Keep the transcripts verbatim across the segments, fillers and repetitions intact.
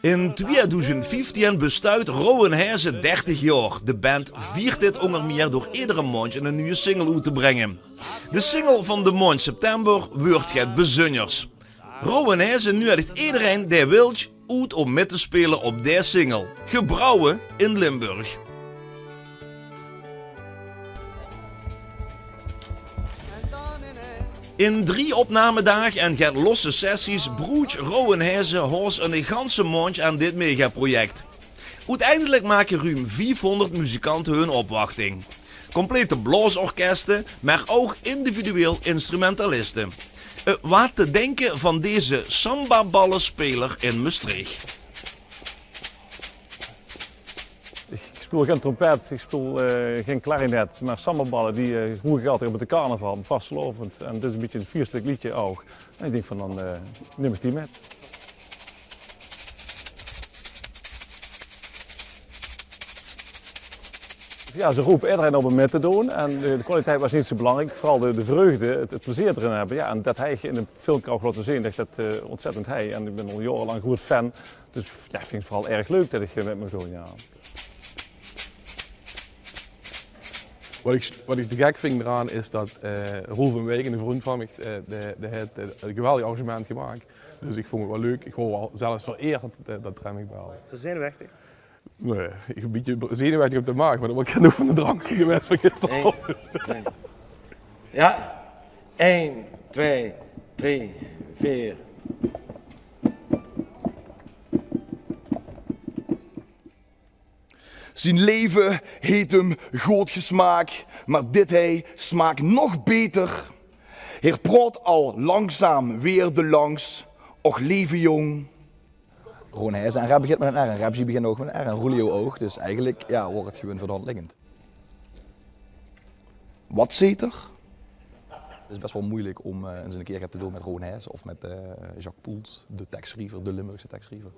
In tweedoezend vieftien bestuit Rowwen Hèze dertig jaor. De band viert dit ónger mieër door edere maondj 'n nuje single oet te bringe. De single van de maondj september weurt get bezunjers. Rowwen Hèze nuuedig ederein dae wiltj oet óm mit te speule op dae single. Gebrouwe in Limburg. In drie opnamedaag en get losse sessies broedj Rowwen Hèze haos 'ne ganse maondj aan dit megaproject. Oeteindelik make ruum viefhónderd muzikante hun opwachting. Complete blaosorkeste, mer ouch individueel instrumentaliste. Eh, waat te dinke van deze sambaballespeler in Mestreech? Ich, ich speel gein trompet, ich speel, eh, gein klarinet, mer sambaballe, die, eh, gebroek ich altied op de carnaval, op vastelaovend. En dit is ein bietje ein fieëstelik leedje ouch. En ich dink van, dan, eh, num ich die mit. Jao, ze rope ederein op óm mit te doon. En de, de kwaliteit waas neet zo belangriek. Veural de, de vreugde, het, het plezeer d'rin höbbe. Jao, en det höb ich in de film ouch laote zeen, det ich det, eh, óntzèttend höb. En ich bön al jaorelank groeët fan. Dus jao, ich vinj het veural erg leuk det ich, eh, mit maag doon, jao. Waat ich, waat ich te gek vinj d'raan is det, eh, Roel van Wijken, eine vrundj van mich, eh, dae, dae haet, eh, ein geweldig arrangement gemaak. Dus ich vónj het waal leuk. Ich waor waal zelfs vereerd det, det, det Remmink belde. Is 'r zenuwechtig? Nae, ich bön ein bietje zenuwechtig op de maag, mer det waas ouch van de drank gewaes van gister. Ein, twee. Jao. Ein, twee, drie, veer. Zien leve heet hem good gesmaak, maar dit hei smaak nog beter. Heer praot al langzaam weer de langs. Och, leve jong. Rowwen Hèze, en Rep begint mit ein R, en Repzi begint ouch mit ein R, en Roelio ouch. Dus eigelik, jao, waor het gewoon veur de hand liggend. Wat zeet er? Het is best wel moeilijk om, eh, eens een keer get te doen met Rowwen Hèze of met, eh, Jacques Poels, de tekstschrijver, de Limburgse tekstschrijver.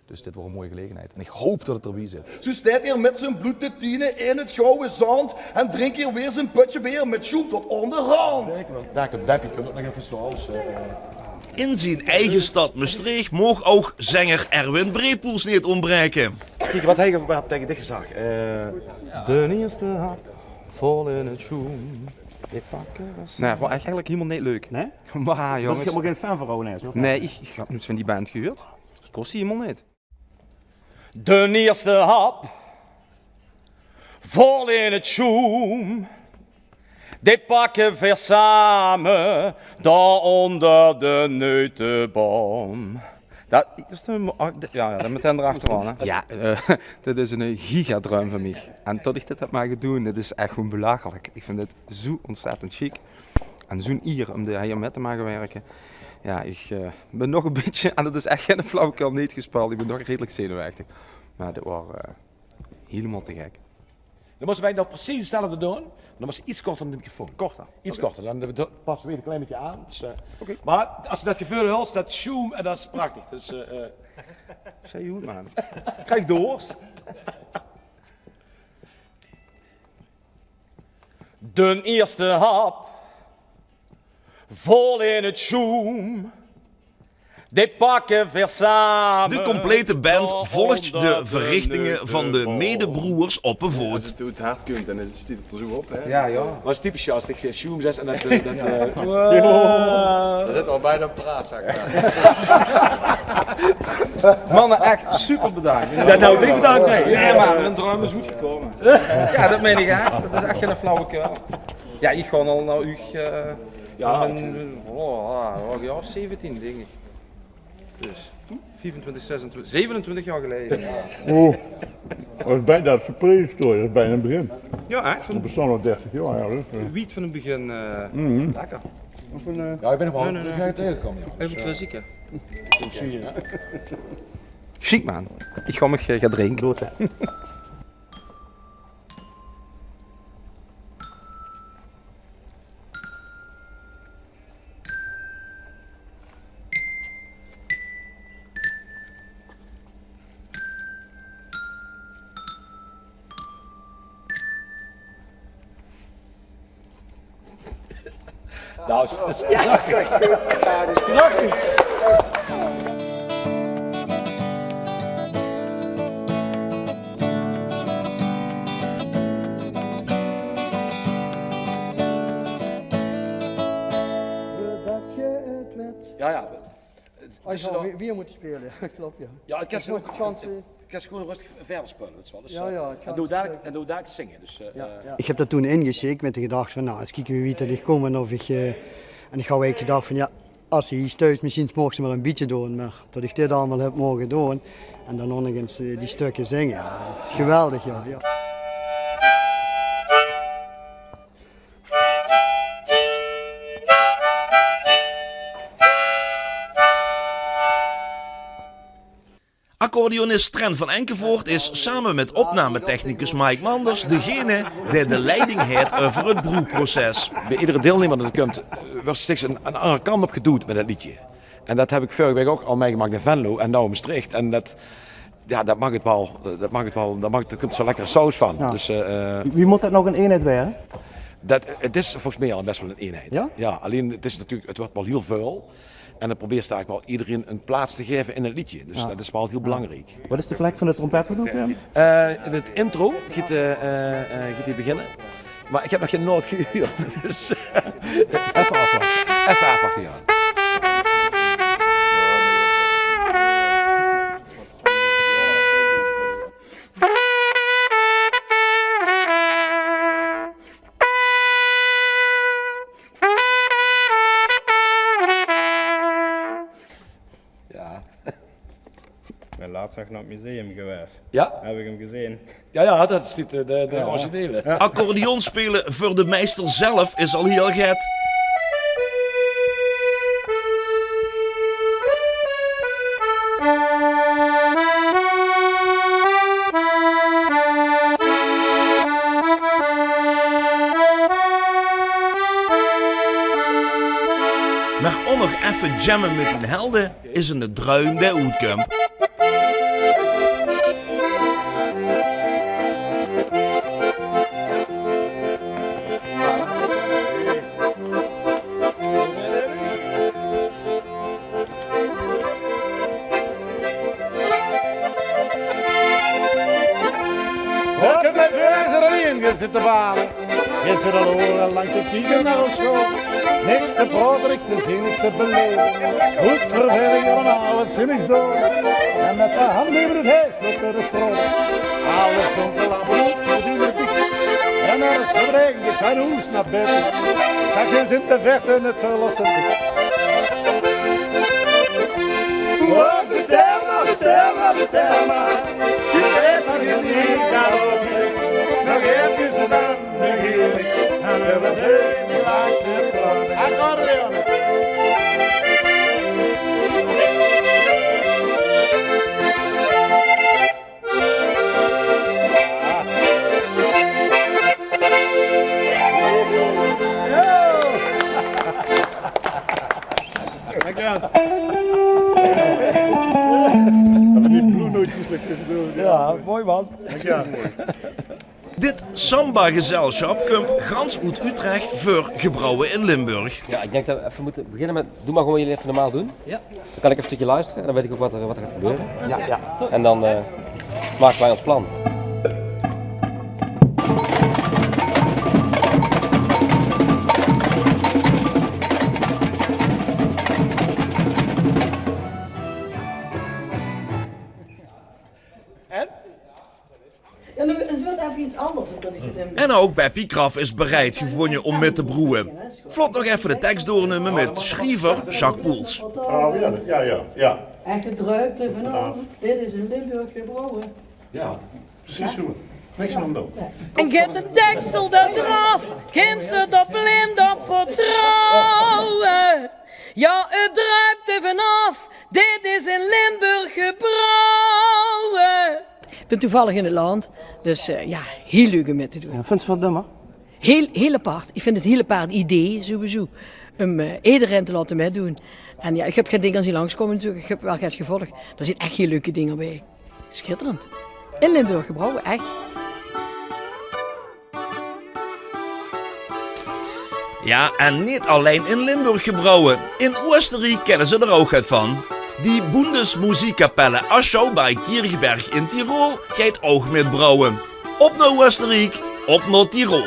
Dus dit wordt een mooie gelegenheid. En ik hoop dat het erbij zit. Zo steit heer mit zien bloete tiene in het gouwe zand en drink heer weer zien pötje beer mit sjoem tot aan de rand. Dèk op dèk, ich kin ouch nog effe zoeals, eh, In zien eige stad Mestreech moog ouch zenger Erwin Brepoels neet óntbraeke. Kiek, waat haw ich ouch waal taenge dich gezag. Eh, de ierste hap, vol in 't sjoem. Dit pakke waas... Nae, vónj ich eigelik hielemaol neet leuk. Nae? Mer jónges. Bös se hielemaol gein fan van Rowwen Hèze, of? Nae, ich, ich had noeits van die band gehuurd. Ich kós die hielemaol neet. De ierste hap, vol in 't sjoem. Die pakke veer same, dao ónger de neuteboum. Det is de mo-, ah, de, jao, jao, det meteen d'rachteraan, hè. Jao, eh, dit is ein gigadruim van mich. En tot ich dit höb moge doon, dit is ech gewoon belachelik. Ich vinj dit zoe óntzèttend sjiek. En zoe'n ier óm d'r hei mit te moge wirke. Jao, ich, eh, bön nog ein bietje, en det is ech gein flauwekul, neet gespeuld. Ich bön nog redelik zenuwechtig. Mer dit waor, eh, hielemaol te gek. Dan mótte weej nog precies 'tzelfde doon, mer dan mótte ze get korter aan de microfoon. Korter? Get korter, dan, eh, passe weej 't ein klein bietje aan. Dus, eh, oké. Mer es ze det geveul höbbe, det sjoem, en det is prachtig. Dus, eh, eh. Zèk good, man. Krieg doors. De ierste hap, vol in 't sjoem. Die pakke veer same. De complete band volgt de verrichtingen van de medebroers op de voet. Es 't oet 't hart kump, dan is 't, steit 't d'r zoe op, hè? Jao, jao. Mer 't is typisch, jao, es ich, eh, sjoem zèk en det, eh, det, eh, wow. D'r zit al bijna op de raaszak. Manne, ech super bedank. Jao, noe, dich bedank, hè. Jao, mer mien druim is good gekómme. Jao, det mein ich ech. Det is ech gein flauwekul. Jao, ich gaon al nao uch, eh, jao, ein, oh, ah, ein jaor of zeventien, dink ich. Dus, viefentwintig, zesentwintig, zevenentwintig jaor geleje. Oh, det is bijna de prehistorie, det is bijna 't begin. Jao, ech. Veer bestaon al dertig jaor, jao, dus, eh. Wied van 't begin, eh, lekker. Jao, ich bön nog waal... Nae, nae, nae. Effe klassieke. Sjiek, man. Ich gaon mich, eh, get drinke. Noe, is, is prachtig. Jao, det is prachtig. Ah ja, dus, wie, wie je moet spelen, klopt, ja. Ja, ik kan ze ook, ik kan ze gewoon rustig verder spelen, weet je wel. Dus, ja, eh, ja, en doe dadelijk, en doe dadelijk zingen. Dus, eh, ja, eh, ja. Ich höb dat toen ingesjik mit de gedachte van, nou, ins kieke wie wied dat ich kóm en of ich, eh, en ich haw eigelik gedacht van, ja, as ich hie thuis mesjien 's morges mer e bietje doon, mer dat ich dit allemaol höb moge doon en dan nog ins, eh, die stökker zinge. Ja, dat is geweldig, joh. Ja. Accordeonist Tren van Enkevoort is same mit opnametechnicus Mike Manders degene dae de leiding haet euver 't broeproces. Bie iedere deilnummer dat kump, eh, wuuert steeds ein, ein anger kant op gedoewd mit 't leedje. En dat höb ich vörige waek ouch al mitgemaak in Venlo en noe in Mestreech. En dat, ja, dat maak 't waal, eh, dat maak 't waal, dat maak 't, dao kump zo'n lekkere saus van. Ja. Dus, eh, wie mót dat noe in einheid waere? Dat, 't is volges mich al bès waal in einheid. Ja? Ja, allein 't is natuurlik, 't wuuert waal hiel väöl. En dan probeers se eigelik waal ederein ein plaats te gaeve in 't leedje. Dus ja, dat is waal hiel belangriek. Wat is de plek van de trompet? Eh, in 't intro geit, eh, eh, eh, geit 'r beginne. Mer ich höb nog gein noot gehuurd, dus effe afwachte. Effe afwachte, ja. Ja. Ich bön laatst nog nao 't museum gewaes. Ja? Höb ich 'm gezeen. Ja, ja, dat is neet de, de, de originele. Ja. Accordeon speule veur de meister zelf is al hiel get. Mer óm nog effe jamme mit dien helde is 'ne druim dae oetkump. Welkom bie Veuzer en Ien, geer zit te bale. Geer zit al oere lang te kieke nao ós sjoon. Niks te praote, niks te zeen, niks te beleve. Good verveling allemaol, wat zin ich door. En mit de hand euver 't hert loopt door de straot. Alles donker, lampelot, verdien 't dik. En alles verdreigend, ich gaon nao hoes, nao bed. Zag geer in de verte 't verlosse lik. Och, bestel mer, bestel mer, bestel mer. Geer weit dat geer neet kan lope. Nog efkes en dan negeer ich. En dan höbbe v'r die laaste plaat. Accordeon. Dankjewel. Van die Blue Note-jes d'r tussedoor. Ja, mooi man. Dankjewel. Dit samba-gezelsjap kump gans oet Utrecht veur Gebrouwe in Limburg. Ja, ich dink dat v'r effe mótte beginne mit, doe mer gewoon effe normaal doon. Ja. Dan kan ich effe 'n stökske loestere en dan weit ich ouch wat d'r, wat d'r geit gebeure. Ja, ja. En dan, eh, make v'r ós plan. En? Ja, noe, 't wuuert effe get angers, ómdat ich 't in... En ouch Beppie Kraft is bereid gevónje óm mit te broewe. Vlot nog effe de teks doornumme mit sjriever Jacques Poels. Oh, ja, dat, ja, ja, ja. En gedruip d'r vanaaf, dit is in Limburg gebrouwe. Ja, precies zo. Niks mier aan doon. En get de deksel d'r aaf, kins se d'r blind op vertrouwe. Ja, 't druip d'r vanaaf, dit is in Limburg gebrouwe. Ich bön toevallig in 't land, dus, eh, ja, hiel leuk óm mit te doon. Ja, vinjs se 't nummer? Hiel, hiel apart. Ich vinj 't hiel apart idee, sowieso. Óm, eh, ederein te laote mitdoon. En ja, ich höb get dinger zeen langskómme natuurlik. Ich höb waal get gevolg. D'r zeen ech hiel leuke dinger bie. Sjitterend. In Limburg gebrouwe, ech. Ja, en neet allein in Limburg gebrouwe. In Oosteriek kènne ze d'r ouch get van. Die Bundesmusikkapelle Aschau bei Kirchberg in Tirol geit ouch mit brouwe. Op nao Oosteriek, op nao Tirol.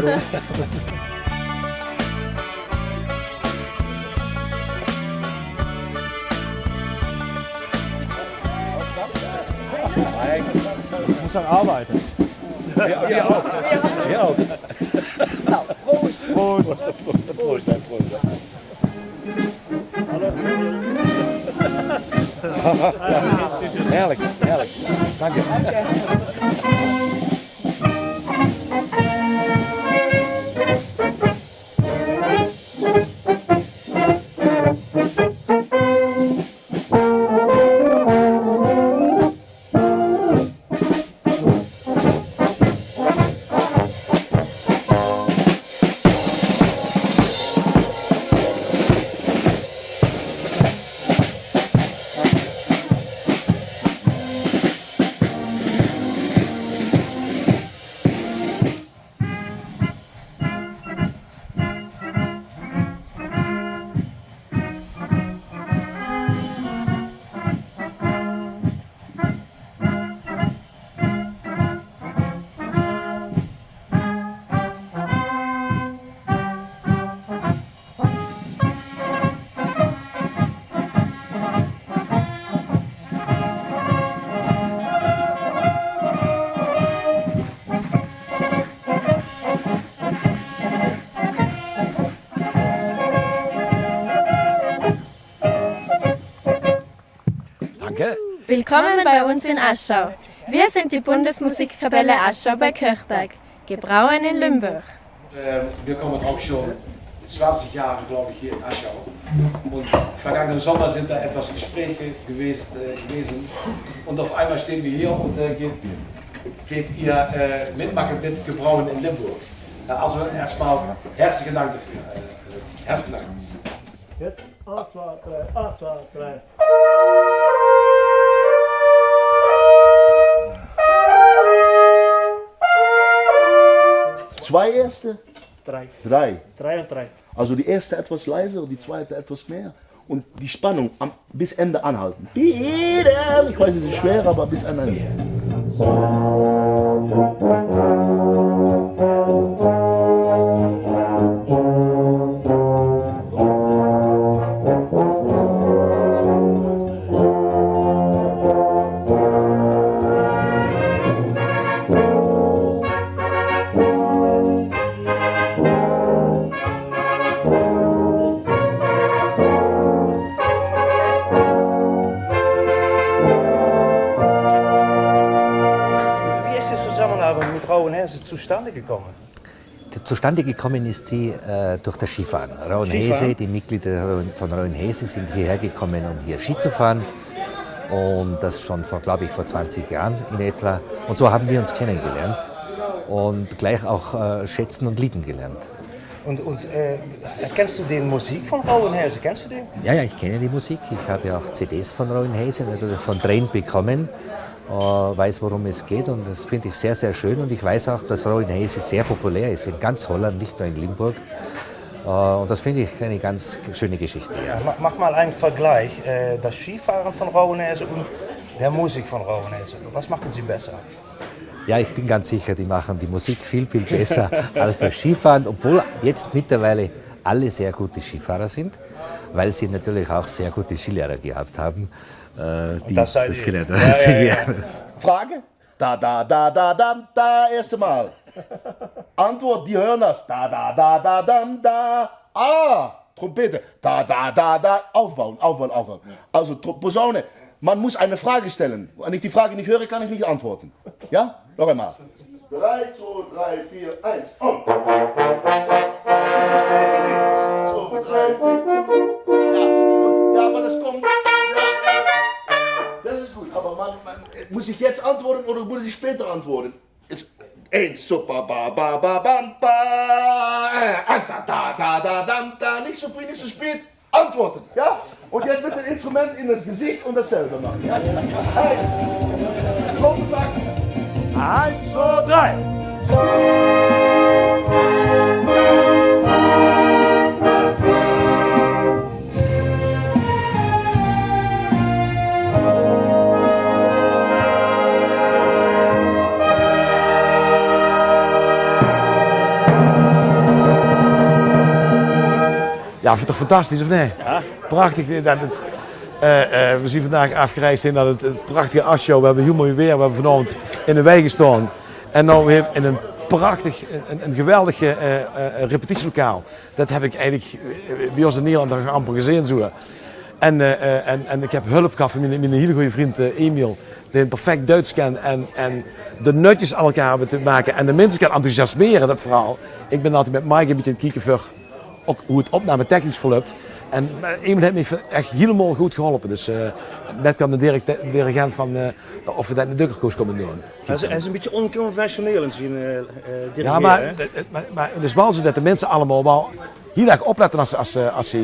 Ich muss dann arbeiten. Ja, ja, auch. Ja, auch. Genau. Prost. Prost. Prost, Prost, Prost. Herrlich, herrlich. Danke. Danke. Willkommen bei uns in Aschau. Wir sind die Bundesmusikkapelle Aschau bei Kirchberg, gebrauen in Limburg. Ähm, wir kommen auch schon zwanzig Jahre, glaube ich, hier in Aschau. Und vergangenen Sommer sind da etwas Gespräche gewesen, äh, gewesen. Und auf einmal stehen wir hier und, äh, geht, geht ihr, äh, mitmachen mit Gebrauen in Limburg. Ja, also erstmal herzlichen Dank dafür. Äh, äh, herzlichen Dank. Jetzt, eins, zwei, drei, eins, zwei, drei. Zwei erste? Drei. Drei. Drei und drei. Also die erste etwas leiser und die zweite etwas mehr. Und die Spannung am, bis Ende anhalten. Ich weiß, es ist schwer, aber bis Ende. Wie ist die Zusammenarbeit mit Rauhen Hesse zustande gekommen? Zustande gekommen ist sie, äh, durch das Skifahren. Rauhen Hesse, die Mitglieder von Rauhen Hesse sind hierher gekommen, um hier Ski zu fahren. Und das schon vor, glaube ich, vor zwanzig Jahren in etwa. Und so haben wir uns kennengelernt und gleich auch, äh, schätzen und lieben gelernt. Und, und, äh, kennst du den Musik von Rauhen Hesse? Kennst du den? Ja, ja, ich kenne die Musik. Ich habe auch C Ds von Rauhen Hesse, natürlich von Train bekommen. Äh, weiß, worum es geht, und das finde ich sehr, sehr schön. Und ich weiß auch, dass Rauhen Hesse sehr populär ist in ganz Holland, nicht nur in Limburg. Äh, und das finde ich eine ganz schöne Geschichte. Ja, ma-, mach mal einen Vergleich, äh, das Skifahren von Rauhen Hesse und der Musik von Rauhen Hesse. Was machen sie besser? Ja, ich bin ganz sicher, die machen die Musik viel, viel besser als das Skifahren, obwohl jetzt mittlerweile alle sehr gute Skifahrer sind, weil sie natürlich auch sehr gute Skilehrer gehabt haben, äh, die das gelernt haben. Ja, ja, ja. Frage? Da, da, da, da, dam, da, erste Mal. Antwort, die hören das. Da, da, da, da, dam, da. Ah, Trompete. Da, da, da, da. Aufbauen, aufbauen, aufbauen. Also, Tro-, Posaune. Man muss eine Frage stellen. Wenn ich die Frage nicht höre, kann ich nicht antworten. Ja? Noch einmal. Drei, zwei, drei, vier, eins, und. Ich verstehe Sie nicht. Eins, zwei, drei, vier. Ja, und, ja, aber das kommt. Ja, das ist gut, aber man, man, muss ich jetzt antworten oder muss ich später antworten? Ist eins, super, ba, ba, ba, bam, ba, äh, an, da, da, da, da, dam, da, nicht so früh, nicht so spät. Antworten, ja? Und jetzt mit dem Instrument in das Gesicht und dasselbe machen. Ja? Eins, zwei, drei. Eins, zwei, drei. Ja, vinjs se toch fantastisch, of neet? Ja. Prachtig, eh, det het, eh, eh, we zien vandaag aafgereis nao het, het prachtige Assjouw. We hebbe hiel mooi waer. We hebbe vanaovend in de wei gestaon. En noe weer in ein prachtig, ein, ein geweldig, eh, eh, repetitielokaal. Det heb ik eigelik, eh, bie ós in Nederland nog amper gezeen, zoe. En, eh, eh, en, en ik heb hulp gehad van mien, mien hiel goeie vrundj, eh, Emiel. Dae ein perfect Duits kent en, en de nutjes aan elkaar hebbe te make en de minse kan enthousiasmere, det verhaal. Ik bin altied mit Mike ein bietje aan het kieke veur ouk wie het opnametechnisch verlöp. En, eh, Emiel het mich ech hielemaol good geholpe. Dus, eh, net kwam de direct-, de dirigent van, eh, of we det in de Dukkerkoers kónne doon. Hae is, hae is ein bietje onconventioneel in zien, eh, eh, dirigere, hè? Ja, maar, eh, eh, maar, maar het is waal zoe det de minse allemaol waal hiel erg oplette as, as, eh, as,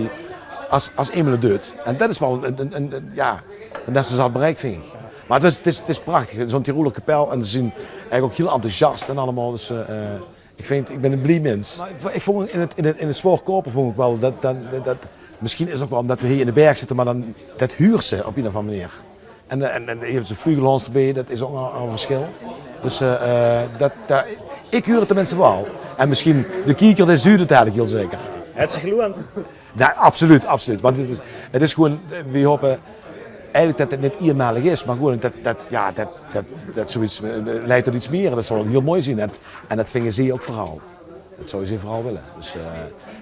as, as Emiel het deit. En det is waal ein, ein, ein, ein, ja, dan is ze zat bereikt, vinj ik. Maar het is, het is, het is prachtig, zoe'n Tiroler kapel. En ze zien eigelik ouk hiel enthousiast en allemaol. Dus, eh, eh, ik vinj, ik bin ein blie mins. Maar ik vo-, ik vónj in het, in het, in het Zwaor Koper vónj ik waal det, det, det, det, misschien is het ouk waal omdet we hiej in de berg zitte, maar dan, det huurs se op ein of anger manier. En, eh, en, en je hebt zo'n vleugelhans d'rbie, det is ouk ein, ein verschil. Dus, eh, eh, det, det, ik huur het de minse waal. En misschien de kieker, dae zuut het eigelik hiel zeker. Het is geloond. Ja, absoluut, absoluut. Want het is, het is gewoon, eh, we hope eigelik det het neet einmalig is, maar gewoon det, det, ja, det, det, det zoeget, eh, leidt tot iets mier. Det zou waal hiel mooi zien. En, en det vinje ze ouk veural. Det zou ze veural wille. Dus, eh,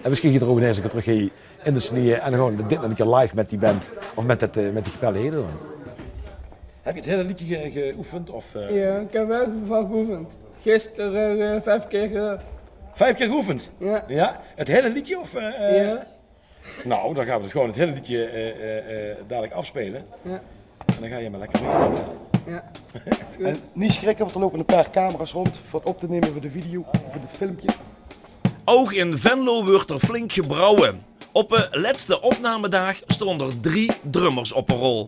en misschien geit er ouk ineens ein keer trök hiej in de snieë en gewoon dit nog ein keer live mit die band of mit det, eh, mit die kapel hiej doon. Heb je het hele liedje ge-, geoefend? Of, eh? Ja, ik heb er waal van geoefend. Gister, eh, vief keer gedaan. Vief keer geoefend? Ja. Ja? Het hele liedje? Of, eh, eh? Ja. Nou, dan gaan we het gewoon het hele liedje, eh, eh, eh, dadelijk afspelen. Ja. En dan ga je maar lekker mee. Ja. Is goed. En niet schrikken, want er lopen een paar camera's rond voor het op te nemen voor de video, voor het filmpje. Ouk in Venlo wuuert d'r flink gebrouwe. Op de lètste opnamedaag staon d'r drie drummers op de rol.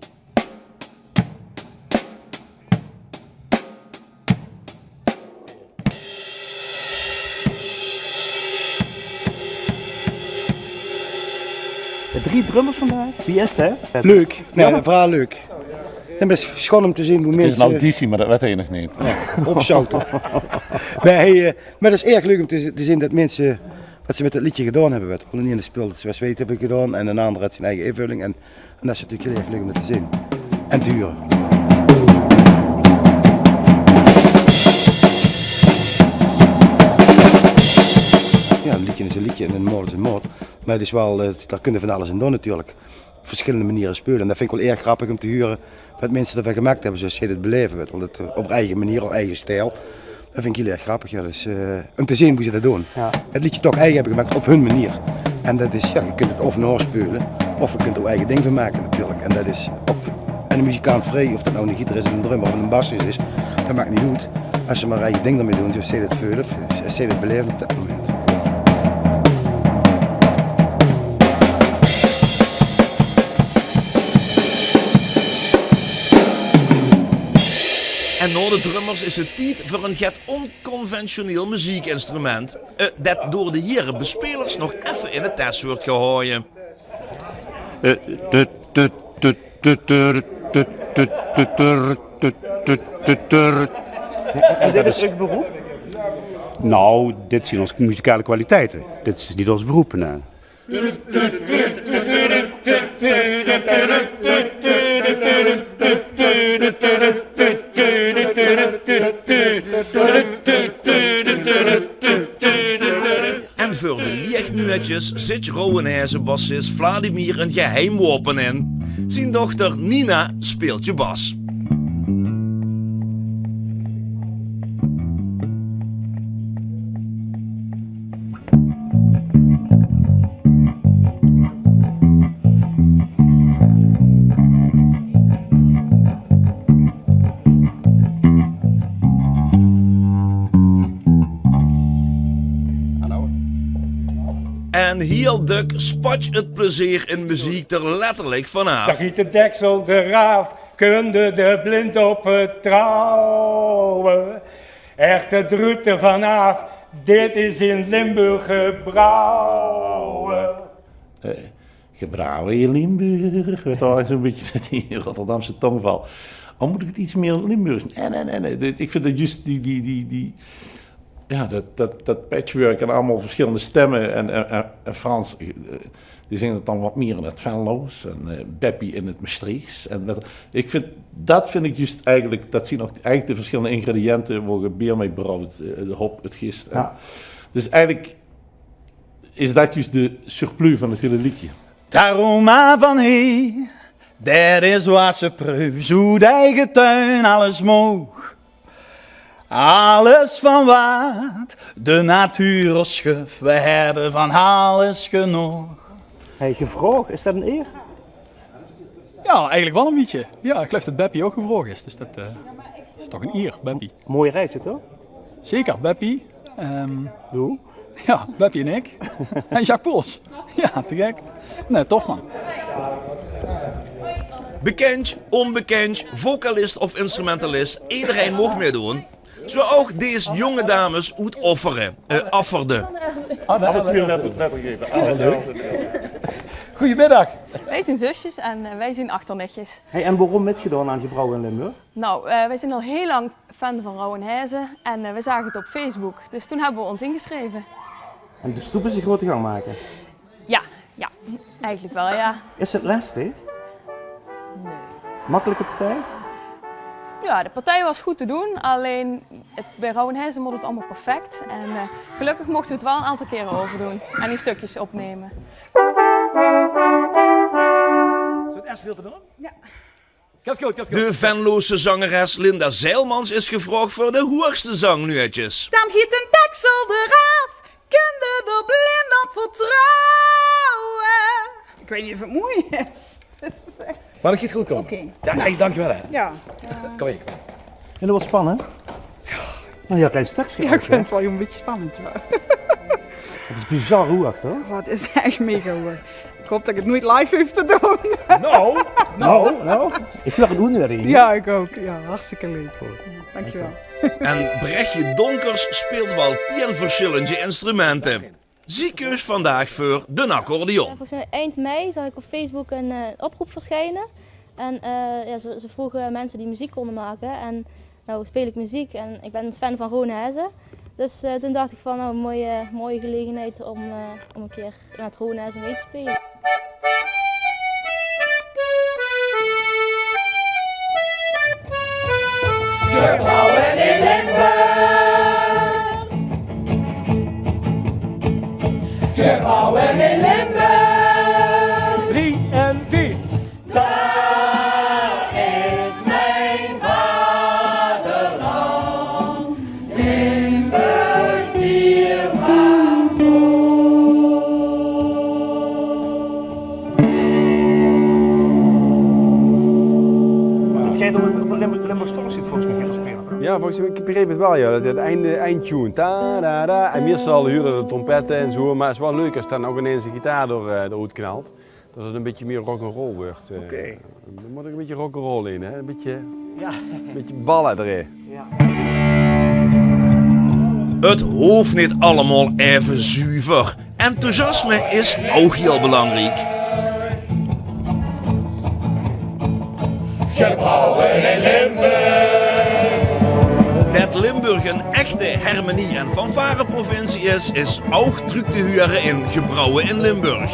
De drie drummers vandaag, wie is het, hè? Leuk. Nae, ja, veural leuk. Het is sjoon um te zien wie minse... Het is ein auditie, maar det weit hae nog neet. Ja, opzouten. Nae, eh, maar het is erg leuk um te, te zien det minse, waat ze mit het liedje gedaon hebbe. Waat, de eine speelt het Zes Weten, heb ik gedaon, en ein anger het zien eige invulling. En, en det is natuurlijk hiel erg leuk um det te zien en te hure. Ja, ein liedje is ein liedje en ein maot is ein maot. Maar het is waal, eh, dao kun je van alles in doon natuurlijk. Op verschillende maniere speule. En det vind ik waal erg grappig um te hure, waat minse d'rvan gemaak hebbe, zoeas ze het beleve, weit je waal. Det, eh, op häör eige manier, op häör eige stijl. Det vind ik hiel erg grappig, ja. Dus, eh, um te zien wie ze det doon. Ja. Het liedje toch eige hebbe gemaak op hun manier. En det is, ja, je kunt het of naospeule, of je kunt er ouk eige ding van make natuurlijk. En det is op, en de muzikant vrie, of det nou eine gitarist, eine drummer of eine bassist is, det maakt neet oet. As ze maar eige ding d'rmit doon, zoeas ze het veule, zoeas ze het beleve op det moment. En nao de drummers is het tied veur ein get onconventioneel meziekinstrument, eh, det door de hiere bespelers nog effe in de tes wuuert gehaoje. Eh, tut, tut, tut, tut, tut, tut, tut, tut, tut, tut, tut, tut. En dit is uch beroep? Nou, dit zien ós muzikale kwaliteite. Dit is neet ós beroep, nae. En veur de liechnuuetjes zit Rowwenheze bassist Vladimir ein geheim waope in. Zien dochter Nina speelt de bas. En hiel dök spat het plezeer in meziek d'r letterlik vanaaf. Dan giet de deksel d'raaf, kunde d'r blind op vertrouwe. Echter druup d'r vanaaf, dit is in Limburg gebrouwe. Eh, gebrouwe in Limburg, weit je waal, zoe'n bietje mit die Rotterdamse tongval. Of mót ik het iets mier Limburgs? Nae, nae, nae, nae. Dit, ik vind det juust die, die, die, die, Ja, dat, dat, dat patchwork en allemaol versjillende stemme. En, en, en, en Frans, eh, die zingk 't dan get mieë in 't Venloos en, eh, Beppie in 't Mestreechs. En dat, ich vinj, dat vinj ich zjus eigelik, dat zeen ouch eigelik de versjillende ingrediënte wo ge beer mei brouwt, eh, de hop, 't gist. En dus eigelik is dat zjus de surplus van 't hiele leedje. 't Aroma van hie, det is wasse preuf, zoe d'n eige tuin alles moog. Alles van waat de natuur ós guf, we hebbe van alles genóg. Hey, gevraog, is det ein eer? Ja, eigelik waal ein bietje. Ja, ich geluif det Beppie ouch gevraog is, dus det, eh, is toch ein ier, Beppie. Mooi rijtje, toch? Zeker, Beppie. Ehm, ja, Beppie en ich. En Jacques Pols. Ja, te gek. Nee, tof man. Bekindj, ónbekindj, vocalist of instrumentalist, ederein moog mitdoon. Zoe ouch dees jónge dames oet Offere, eh, Offerde. Alle twieë letter, lettergrepe. Goeiemiddag. Wij zijn zusjes en, eh, wij zijn achternichtjes. Hey, en waorom mitgedaon aan Gebrouwe in Limburg? Nou, eh, wij zijn al heel lang fan van Rowwen Hèze en, eh, we zagen het op Facebook. Dus toen hebben we ons ingeschreven. En de stoep is in grote gang maken? Ja, ja, eigenlijk wel, ja. Is het lastig? Nee. Makkelijke partij? Ja, de partij was goed te doen, alleen het, bij Rowwen Hèze moet het allemaal perfect. En, eh, gelukkig mochten we het wel een aantal keren overdoen en die stukjes opnemen. Zullen we het eerste gedeelte doen? Ja. De Venlose zangeres Linda Zeilmans is gevraogd veur de hoegste zangnuuetjes. Dan giet d'n deksel d'raaf, kinne d'r blind op vertrouwe. Ik weet niet of het mooi is. Mer det geit good kómme. Oké. Ja, hey, dankjewel hè. Ja. Kom hier. En det waas spannend. Nou ja, klein stukje. Ja, ik vind het wel een beetje spannend, ja. Het is bizar hoog, hoor. Oh, het is echt mega hoog. Ik hoop dat ik het nooit live hoef te doen. Nou, nou, nou. Is wel een uitnodiging. Ja, ik ook. Ja, hartstikke leuk. Dankjewel. En Brechtje Donkers speelt waal tieën versjillende instrumente. Zie keus vandaag veur d'n accordeon. Ja, volgens mij eind mei zag ik op Facebook een, eh, oproep verschijnen. En, eh, ja, ze, ze vroegen mensen die muziek konden maken. En nou speel ik muziek en ik ben fan van Rowwen Hèze. Dus, eh, toen dacht ik van, nou, een mooie, mooie gelegenheid om, eh, om een keer met Rowwen Hèze mee te spelen. Gebrouwe in Limburg. Gebrouwe in Limburg. Drie en vier. Daar is mijn vaderland, Limburg, dierbaar. Het gaat om het, op het Limburg, Limburgs volkslied volgens mij gaat er spelen, toch? Ja, volgens mij, ik begreep het wel, ja. Dat het einde, eindtune. Ta, da, da. En meestal huurde de trompetten en zo, maar het is wel leuk als dan ook ineens een gitaar door, eh, eruit knalt. Dat het een beetje meer rock'n'roll wordt, eh. Oké. Er moet ook een beetje rock'n'roll in, hè? Een beetje, ja, een beetje ballen erin. Ja. Het hoof neet allemaol aeve zuver. Enthousiasme is ouch hiel belangriek. Gebrouwe in Limburg. Det Limburg ein echte hermenie- en fanfareprovincie is, is ouch trök te hure in Gebrouwe in Limburg.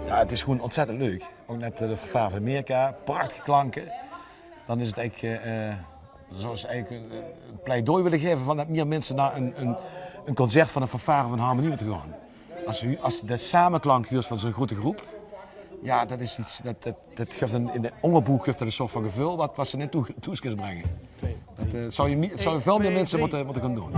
Ja, het is gewoon ontzettend leuk. Ook net, eh, de fanfare van Amerika, prachtige klanken. Dan is het eigenlijk, eh, eh, zoals eigenlijk, eh, een pleidooi willen geven van dat meer mensen naar een, een, een concert van een fanfare van Harmonie moeten gaan. Als je, als je de samenklank huurt van zo'n grote groep, ja, dat is iets, dat, dat, dat geeft een, in de onderbroek geeft dat een soort van gevoel wat, wat ze net toe, toe kunnen brengen. Dat, eh, zou je, mi- zou je veel meer mensen moeten, moeten gaan doen.